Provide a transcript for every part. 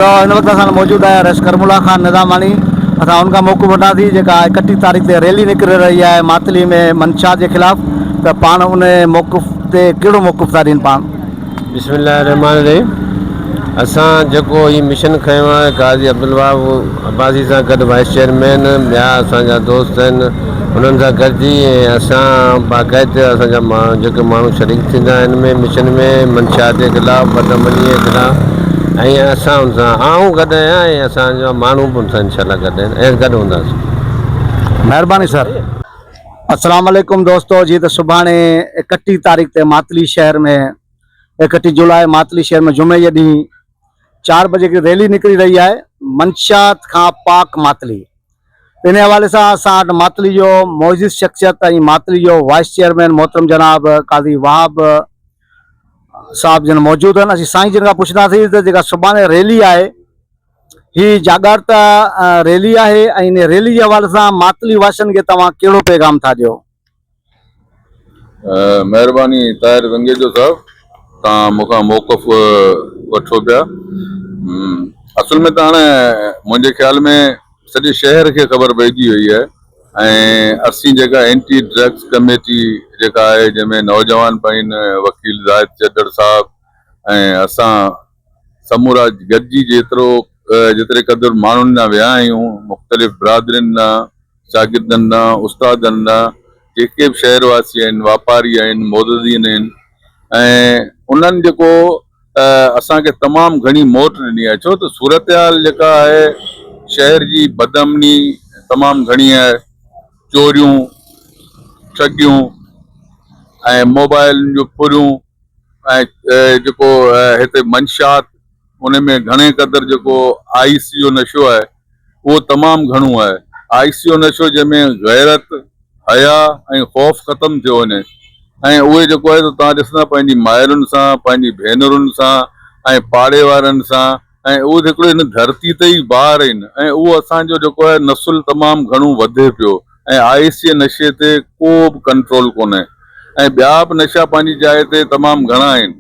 هن وقت اسان موجود آهي رئيس ڪرم الله خان نظاماڻي اسان ان کان موقف وٺنداسين جيڪا ايڪٽيهه تاريخ تي ريلي نڪري رهي آهي ماتلي ۾ منشات جي خلاف ته پاڻ ان موقف تي ڪهڙو موقف ٿا ڏين پاڻ. بسم الله الرحمٰن الرحيم اسان جيڪو هي مشن کنيو آهي قاضي عبدالوهاب عباسي سان گڏ وائيس چيئرمين ٻيا اسان جا دوست آهن انهن سان گڏجي ۽ اسان باقاعده اسان جا جيڪي ماڻهو شريڪ ٿيندا آهن ۾ مشن ۾ منشيات جي خلاف بدامني جي خلاف ۽ اسان ان سان آئون گڏ آهيان ۽ اسان جا ماڻهو به ان سان انشاء الله گڏ آهن ۽ گڏ هونداسين. مهرباني سر. السلام عليڪم دوستو جي ته سڀاڻي 31 تاريخ تي ماتلي شهر ۾ 31 جولاء ماتلي شهر ۾ جمعي جي ڏينهن چار بجي هڪڙي ريلي نڪري رهي آهي منشيات کان پاڪ ماتلي ان حوالي سان اسان وٽ ماتلي جو معزز شخصيت ۽ ماتلي جو وائيس چيئرمين محترم جناب قاضي وهاب صاحب جن موجود آهن اسين سائين جن کان پڇنداسين ته جيڪا سڀاڻي ريلي آهي هي جاڳرتا ريلي آهي ۽ ان ريلي جي حوالي سان ماتلي واسين کي توهان ڪهڙو پيغام ٿا ڏيو؟ مهرباني طاهر زنگيجو صاحب توهان مون کان موقف وٺو پيا اصل ۾ ته هاڻي منهنجي خيال ۾ سڄي شهر کي خبر پئجي وئي آهي ۽ اسين جيڪا اينٽي ڊرگس ڪميٽي جيڪا آهي جنهن ۾ نوجوان به آهن وڪيل زاهد چدڙ صاحب ۽ اسان سمورا گڏجي جيترو جيتري قدر ماڻهن ڏانهن ويا آهيون مختلف برادرين ڏانهن شاگردن ڏانهن، استادن ڏانهن، جيڪي به شهر واسي آهن، واپاري آهن، معززين آهن ۽ انهن جيڪو اسان کي تمام گهڻي موٽ ڏني آهي ڇو ته صورتحال جيڪا آهي شهر جي بدامني تمام گهڻي آهي چوريون ٺڳيون ۽ موبائلن جون ڦريون ۽ جيڪو هتي منشيات ان ۾ گهڻي قدر جيڪو آئس جو نشو آهي اهو تمام گهڻو آهي. آئس جو نشو جنهن ۾ غيرت، حياء ۽ خوف ختم ٿيو وڃي ۽ اهي جيڪو آهي سو توهان ڏسندا پنهنجي مائرن سان، پنهنجي ڀينرن سان ۽ پاڙي وارن سان ۽ اهو هڪڙو هن ڌرتي تي ئي بار آهن ۽ اهو اسان جو جيڪو آهي نسل تمام گهڻو وڌي پيو ۽ آئس جي نشي تي ڪو به ڪنٽرول ڪونهي ۽ ٻيا به نشا پنهنجي جاء تي تمام گهڻا آهن.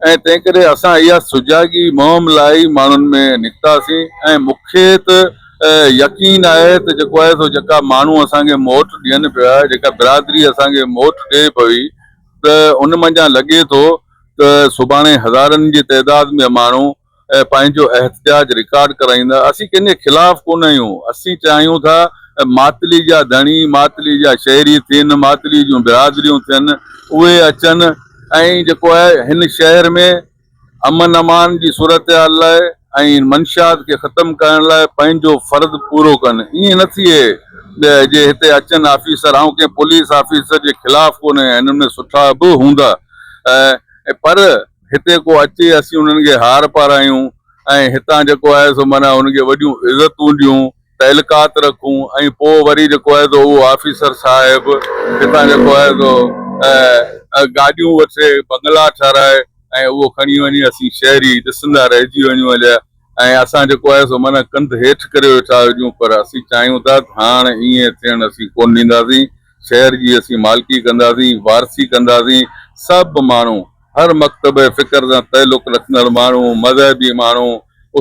۽ تنهنڪري اسان اها سجاڳي مهم لاء ئي ماڻهن ۾ نڪتاسين ۽ مون کي ته يقين آهي ته جيڪو آهي سو جيڪا ماڻهو اسان کي موٽ ڏين پيا جيڪا برادري اسان کي موٽ ڏئي پئي ته ان منجهان لڳي ٿو ته سڀاڻي هزارن جي تعداد ۾ ماڻهو پنهنجو احتجاج رڪارڊ ڪرائيندا، اسين ڪنهن جي خلاف ڪونه آهيون، اسين چاهيون ٿا ماتلي جا ڌڻي، ماتلي جا شهري ٿين، ماتلي جون برادريون ٿين، اهي اچن ۽ جيڪو آهي هن شهر ۾ امن امان جي صورتحال لاء ۽ منشيات کي ختم ڪرڻ لاء پنهنجو فرض پورو ڪن، ائين نه ٿئي جي هتي اچن آفيسر، آئون ڪنهن پوليس آفيسر جي خلاف ڪونه آهيان، هنن ۾ سٺا به هوندا پر هتي ڪو اچي اسين انهن کي هار پارايون ۽ هتان جيڪو آهي سو معنيٰ انهن کي وڏيون عزتون ڏيون، تعلقات رکون ۽ پوء وري جيڪو آهي سو اهو آفيسر صاحب هتان جيڪو آهي سو گاڏيون وٺي بنگلا ٺهرائي ۽ اهو کڻي وڃي اسين شهري ڏسندا رهجي وڃون هليا ۽ اسان جيڪو آهي سو معنيٰ ڪنڌ هيٺ ڪري ويٺا هجون پر اسين چاهيون ٿا ته هاڻ ائين ٿيڻ اسين ڪونه ڏينداسين شهر جي اسين مالڪي ڪنداسين، وارثي ڪنداسين، سڀ ماڻهو، هر مڪتبه فڪر سان تعلق رکندڙ ماڻهو، مذهبي ماڻهو،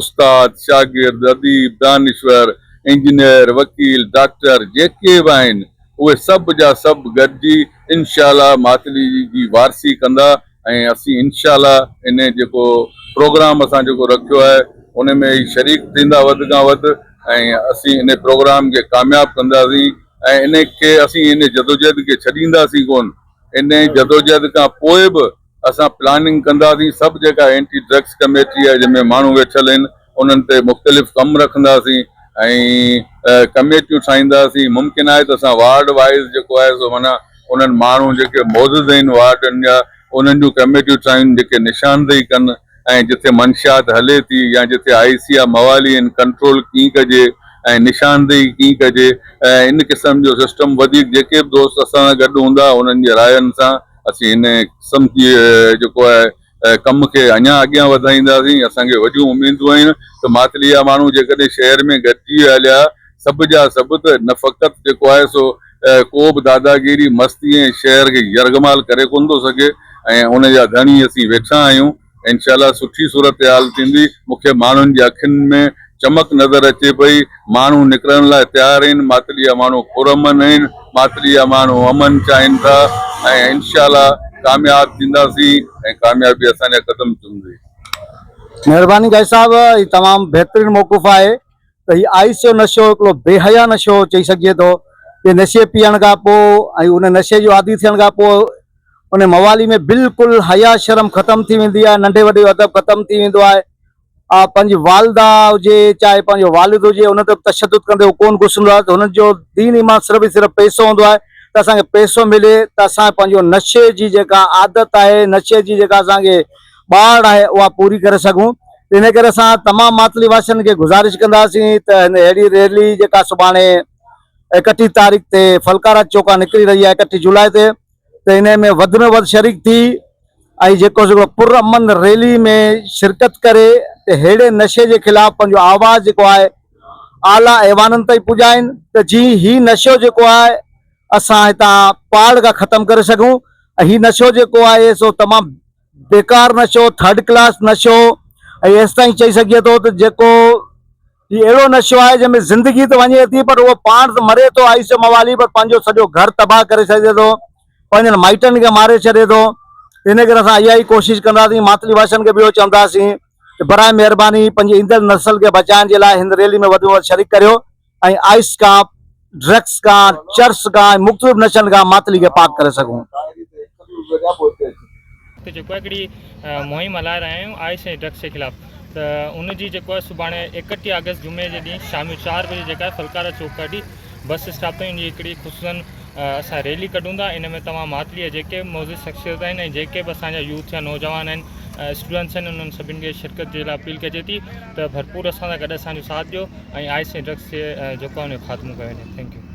استاد، شاگرد، اديب، دانشور، انجنيئر، وڪيل، ڊاڪٽر جيڪي به آهن اهي سڀ جا سڀ گڏجي انشاء الله ماتلي جي وارثي ڪندا ۽ اسين انشاء الله ان جيڪو پروگرام اسان جيڪو رکيو آهي ان ۾ ئي شريڪ ٿيندا وڌ کان وڌ ۽ اسين ان پروگرام کي ڪامياب ڪنداسين ۽ ان کي اسين ان جدوجهد کي ڇڏينداسين ڪونه. انهيء جدوجهد کان پوء به اسان پلاننگ ڪنداسين، سڀ جيڪا اينٽي ڊرگس ڪميٽي آهي جنهن ۾ ماڻهو ويٺل آهن انهن تي مختلف ڪم رکنداسين ۽ ڪميٽيون ٺاهينداسين، ممڪن آهي ته اسان وارڊ وائيز جيڪو آهي سو معنيٰ انهن ماڻهو جيڪي معزز آهن وارڊن جا انهن جون ڪميٽيون ٺاهيون جيڪي نشاندهي ڪن ۽ جتي منشيات هلي ٿي يا جتي آئي سي يا موالي آهن ڪنٽرول ڪيئن ڪجي ۽ نشاندهي ڪيئن ڪجي ۽ ان قسم جو سسٽم وڌيڪ جيڪي به دوست اسان سان گڏ هوندا انهن جي راين سان اسين هن قسم جي جيڪو آهي ڪم کي اڃا اڳيان وڌائينداسين اسان کي وڏيون اميدون آهن ته ماتلي جا ماڻهو جيڪڏهن شهر ۾ گڏجي هليا سڀ جا سڀ ته نه فقط جيڪو آهي سو ڪو به داداگيري، مستي ۽ شهر کي يرغمال ڪري ڪونه ٿو سگهي ۽ ان جا ڌڻي اسين ويٺا آهيون انشاء الله سٺي صورتحال ٿيندي مون کي ماڻهن جي اکين ۾ چمڪ نظر اچي پئي ماڻهو نڪرڻ لاء تيار آهن ماتلي جا ماڻهو پرامن آهن ماتلي جا ماڻهو امن چاهين ٿا ۽ انشاء الله ڪامياب ٿينداسين ۽ ڪاميابي اسان جا قدم چمندي. مهرباني گاهي صاحب هي تمام بهترين موقف آهي ته هي آئس جو نشو هڪڙو بي حيا نشو چئي سگهجي ٿو جي نشي پيئڻ کان پوء ۽ ان نشي جو عادي ٿيڻ کان پوء ان موالي ۾ بلڪل حيا شرم ختم ٿي ويندي آهي ننڍي وڏي جو ادب ختم ٿي ويندو آهي آ پنهنجي والده هجي چاهي پنهنجو والد هجي ان تي تشدد ڪندي هو ڪون گسندو آهي ته هنن جو دين ايمان صرف ۽ صرف پئسو هوندو آهي ته اسان کي پئسو ملي ته اسان پنهنجو نشي جي جيڪا عادت آهي نشي جي جيڪا اسان کي ٻاڙ آهي اها پوري ڪري سگهون ان ڪري اسان تمام ماتلي واسين کي گذارش ڪنداسين ته هن اهڙي ريلي جيڪا سڀاڻي ايڪٽيهه تاريخ تي فلڪارا چوڪان نڪري رهي آهي ايڪٽيهه جولاء تي ته انهي ۾ وڌ ۾ وڌ شريڪ ٿي ۽ جيڪو سو پر امن ريلي ۾ شرڪت ڪري ته ههڙي نشي جي خلاف پنهنجو آواز جيڪو آهي اعليٰ ايوانن تائين پڄائين ته جي هي نشو جيڪو آهي اسان هتان پاڙ کان ختم ڪري سگهون ۽ هي نشو جيڪو آهي سو تمام بيڪار نشو ٿرڊ ڪلاس نشو ۽ ايستائين چئي سگهجي ٿو ته جيڪو هي اهڙو نشو آهي جنهن ۾ زندگي ته وڃي ٿي پر اهو پاڻ ته مري ٿو آئس جو موالي پر پنهنجو سڄو گهر تباهه ڪري ڇڏي ٿو پنهنجن مائٽن کي ماري ڇڏي ٿو ان ڪري اسان اها ئي ڪوشش ڪنداسين ماتلي واسين کي به اهو چونداسين ته برائي مهرباني پنهنجي ايندڙ نسل کي بچائڻ جي لاء هن ريلي ۾ وڌ ۾ وڌ شريڪ ڪريو ۽ آئس کان ڊرگس کان چرس کان ۽ مختلف نشن کان ماتلي کي پاڪ ڪري سگهون. ته جيڪو آهي هڪڙي مهم هلائي رهيا آهيون آئس ۽ ڊرگس جي خلاف ته ان جي جيڪو آهي سڀاڻي 31 آگسٽ جمعي جي ڏينهن شام جو 4 بجي جيڪا آهي ڦلڪارا چوڪ کان وٺي بس اسٽاپ تائين ان جي هڪڙي خصوصن اسان ريلي ڪڍون ٿا ان ۾ توهان ماتلي جا جيڪي به معزز شخصيت آهن ۽ جيڪي به اسان جا يوٿ يا نوجوان آهن اسٽوڊنٽس آهن انهن سڀني کي شرڪت جي لاء اپيل ڪجي ٿي ته ڀرپور اسان سان گڏ اسان جو ساٿ ڏيو ۽ آئس ۽ ڊرگس جي جيڪو آهي ان جو خاتمو ڪيو وڃي thank you.